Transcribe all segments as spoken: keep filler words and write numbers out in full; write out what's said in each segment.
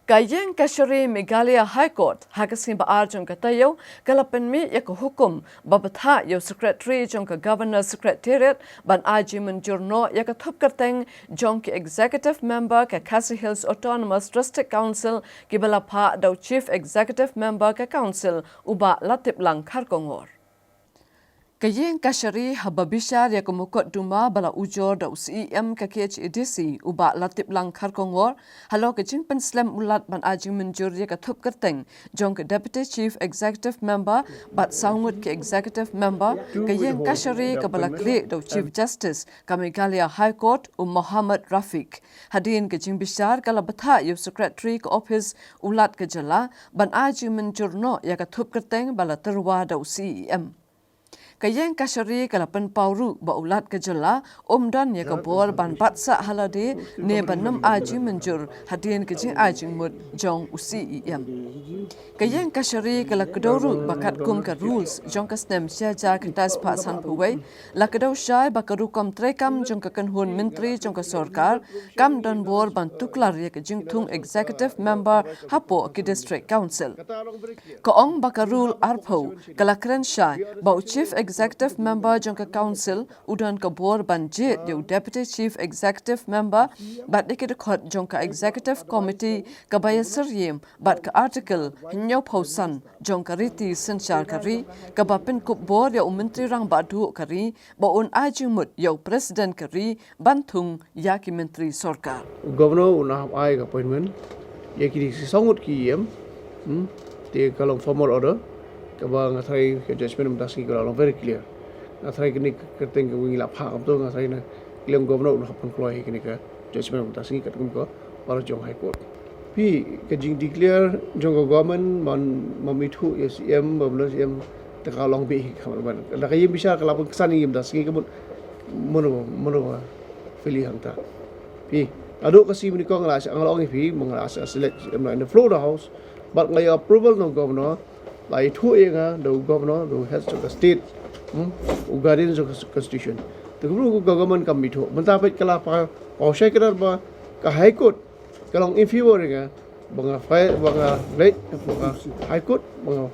Ka Iingkashari Meghalaya High Court ha ka sngi ba ar jong ka taïew ka la pynmih ïa ka hukum ba bthah ïa u Secretary jong ka Governor Secretariat ban ai jingmynjur noh ïa ka thup kyrteng jong ki Executive Member ka Khasi Hills Autonomous District Council kiba la phah da u Chief Executive Member ka Council u Bah Latiplang Kharkongor. Ka Iingkashari haba bishar ïa ka mukotduma ba la ujor da u C E M ka K H A D C u Bah Latiplang Kharkongor, halor ka jingpynslem u Lat ban ai jingmynjur ïa ka thup kyrteng jong ka Deputy Chief Executive Member bad saw ngut ki Executive Member, ka Iingkashari kaba la khlieh da u Chief Justice ka Meghalaya High Court u Mohammad Rafiq. Hadien ka jingbishar ka la bthah ïa u Secretary ka ophis u Lat ka jylla ban ai jingmynjur noh ïa ka thup kyrteng ba la tyrwa da u C E M. Ka Iingkashari ka la pynpaw ruh ba u Lat ka jylla um don ïa ka bor ban bat sah ha lade ne ban nym ai jingmynjur hadien ka jingai jingmut jong u C E M. Ka Iingkashari ka la kdew ruh ba katkum ka rules jong ka snem shi hajar khyndai spah sanphew wei, la kdew shai ba ka rukom treikam jong ka kynhun myntri jong ka sorkar kam don bor ban tuklar ïa ka jingthung Executive Member hapoh ki District Council. Ka ong ba ka rule arphew ka la kren shai ba u Chief Executive Member jong ka Council u don ka bor ban jied ïa u Deputy Chief Executive Member bad ïa ki dkhot jong ka Executive Committee kaba ïasyriem bad ka Article hynñiewphew san jong ka Riti Synshar ka ri, kaba pynkup bor ïa u Myntri Rangbah Duh ka ri ba un ai jingmut ïa u President ka ri ban thung ïa ki myntri sorkar. U Governor un hap ai ka appointment ïa kine ki saw ngut ki E M, hmm, te ka long formal order, kaba nga tharai ka judgment mynta sngi ka la long very clear. Nga tharai kane ka kyrteng kaba ngi la phah kumto, nga tharai na ka liang u Governor un hap pynkloi ïa kane ka judgment mynta sngi katkum ka order jong High Court. Phi, ka jingdeclare jong ka government, man, man ithuh ïa C M, ba mano C M, te ka long bih hi ka man. Da ka ïing bishar ka la pynksan ïa mynta sngi ka mut, mano, mano ba fili hangta. Phi, ado ka sngi mynnyngkong nga la, nga la ong ïa phi, ma nga la select C M in the floor of the house, bad nga ïoh approval na u Governor, la ithuh ïa nga da u Governor, da u head of the state, hmm, u guardian of the constitution. Te kumno ka government kam ithuh. Mynta peit ka la pa, paw shai kdar ba ka High Court ka long in favor ïa nga, ba nga file, ba nga leit, ba nga High Court, ba nga,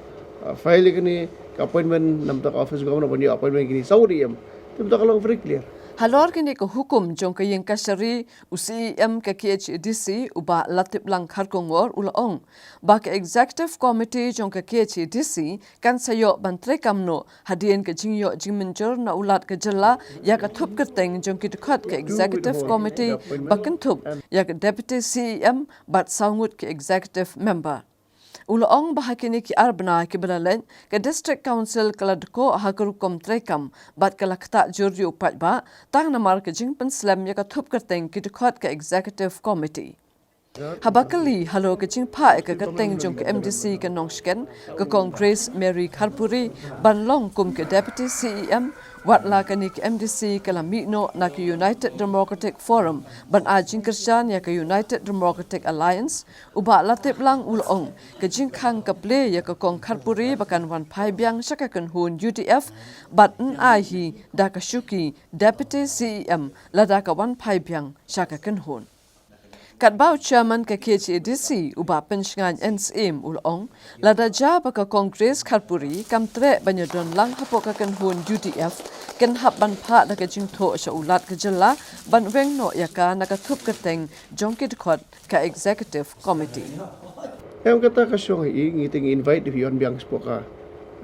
uh, file ïa kane ka appointment na bynta ka office governor, ban ïoh appointment kine saw ngut E M. Te mynta ka long very clear. Halor kane ka hukum jong ka Iingkashari, u C E M ka K H A D C u Bah Latiplang Kharkongor u la ong ba ka Executive Committee jong ka K H A D C kan sa ïoh ban treikam noh hadien ka jingïoh jingmynjur na u Lat ka jylla ïa ka thup kyrteng jong ki dkhot ka Executive Committee ba kynthup ïa ka Deputy C E M bad saw ngut ki Executive Member. U la ong ba ha kine ki ar bnai kiba la leit, ka District Council ka la dkoh ha ka rukom treikam bad ka la ktah jur ïa u paidbah tang namar ka jingpynslem ïa ka thup kyrteng ki dkhot ka Executive Committee. Haba kylli halor ka jingphah ïa ka kyrteng jong ka M D C ka Nongshken, ka Kong Grace Mary Kharpuri ban long kum ka Deputy C E M, wat la kane ka M D C ka la mih noh na ka United Democratic Forum ban ai jingkyrshan ïa ka United Democratic Alliance, u Bah Latiplang u la ong ka jingkhang ka plie ïa ka Kong Kharpuri ba kan wan phai biang sha ka kynhun U D F bad yn ai hi da ka shuki Deputy C E M lada ka wan phai biang sha ka kynhun. Katba u Chairman ka K H A D C u Bah Pynshngaiñ N Syiem u la ong, lada jia ba ka Kong Grace Kharpuri kam treh ban ïadon lang hapoh ka kynhun U D F, kin hap ban phah da ka jingthoh sha u Lat ka jylla ban weng noh ïa ka na ka thup kyrteng jong ki dkhot ka Executive Committee. Em, kata ka shong hi, ngi te ngi invite ïa phi wan biang shapoh ka,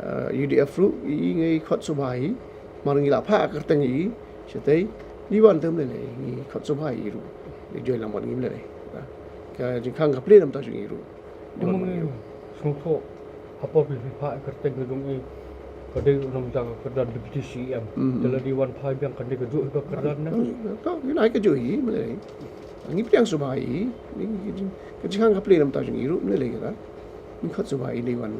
eh, U D F ruh, hi ngi khot sngewbha hi, mar ngi la phah kyrteng hi shatei, ngi wan te ym lei lei, ngi khot sngewbha hi ruh, ngi join lang bad ngi ym lei lei. Ka jingkhang ka plie namar jong ngi ruh. Ym, ngi sngewthuh hapoh phi phah kyrteng ka jong i, ka dei namar ka kyrdan Deputy C E M. Mhm. Te lada i wan phai biang kan dei kajuh hi ka kyrdan ne? Ka, ka, ka juh hi, ym lei lei. Ngi pdiang sngewbha hi, ngi, ngi, ka jingkhang ka plie namar jong ngi ruh, ym lei lei kata. Ngi khot sngewbha hi, ngi wan.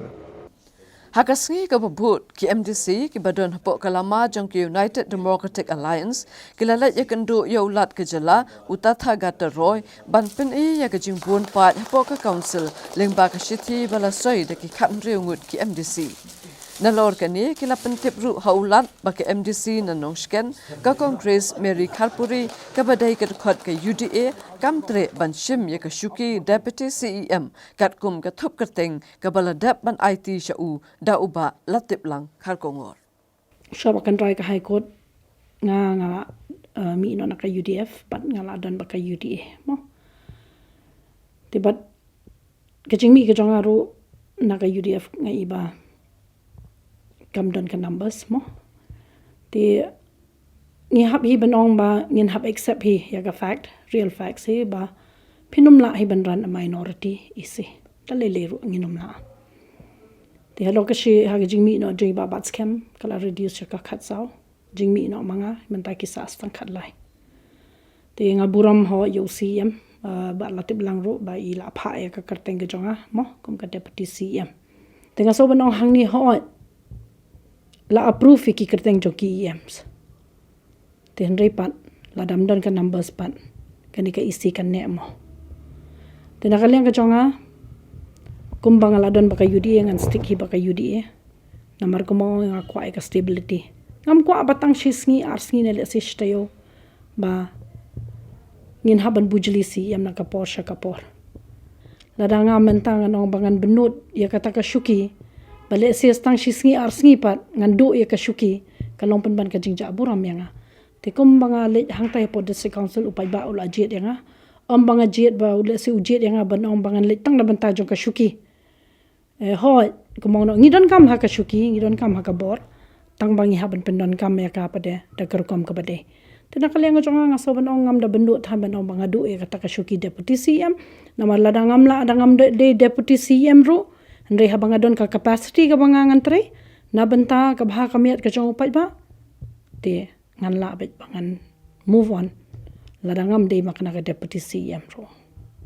Ha ka sngi kaba bud, ki M D C kiba don hapoh ka lama jong ka United Democratic Alliance ki la leit ïakynduh ïa u Lat ka jylla, u Tathagata Roy, ban pyni ïa ka jingbun paid hapoh ka Council lyngba ka shithi ba la soi da ki khathynriew ngut ki M D C. Nalor kane ki la pyntip ruh ha u Lat ba ka M D C na Nongshken, ka Congress Mary Kharpuri, kaba dei ka dkhot ka U D A, kam treh ban shim ïa ka shuki Deputy C E M katkum ka thup kyrteng kaba la dep ban aiti sha u da u Bah Latiplang Kharkongor. Sha ba kan rai ka High Court, nga nga la, uh, mih noh na ka U D F bad nga la don bad ka U D A mo. Te bad ka jingmih ka jong nga ruh na ka U D F nga i ba kam don ka numbers mo. Te ngi hap hi ban ong ba ngin hap accept hi ïa ka fact, real facts hi ba phin ym lah hi ban run a minority E C. Te lei lei ruh ngin ym lah. Te halor ka shi ha ka jingmih noh jong i Bah Batskhem ka la reduce sha ka khatsaw. Jingmih noh ma nga mynta ki sah stang khatlai. Te nga burom hok ïa u C E M, uh, Bah Latiplang ruh ba i la phah ïa ka kyrteng ka jong nga mo kum ka Deputy C E M. Te nga sngew ban ong hangne hok la approve ïa ki kyrteng jong ki E Ms. Te hynrei pat lada ym don ka numbers pat kane ka E C kan neh mo. Te na ka liang ka jong nga, kumba nga la don bad ka U D A, ngan stick hi bad ka U D A. Namar kumba nga kwah ïa ka stability. Ngam kwah ba tang shi sngi ar sngi ne lehse shi taïew ba ngin hap ban bujli C E M na ka por sha ka por. Lada nga mynta ngan ong ba ngan bynnud ïa kata ka shuki, ba lehse tang shi sngi ar sngi pat ngan duh ïa ka shuki, ka long pynban ka jingjah burom ïa nga. Te kumba nga leit hangtai hapoh District Council, u paidbah u la jied ïa nga. Ym ba nga jied ba u lehse u jied ïa nga ban ong ba ngan leit tang na bynta jong ka shuki. Eh, hooid, kumba nga ong, ngi donkam ha ka shuki, ngi donkam ha ka bor. Tang ba ngi hap ban pyndonkam ïa ka pat de da ka rukom kaba dei. Te na ka liang ka jong nga, nga sngew ban ong ngam da bynnud than ban ong ba nga duh ïa kata ka shuki Deputy C E M. Namar lada ngam lah, da ngam dei, dei Deputy C E M ruh, hynrei haba nga don ka capacity kaba nga ngan trei na bynta ka bha ka miat ka jong u paidbah, te ngan lah beit ba ngan move on lada ngam dei ma kane ka Deputy C E M ruh.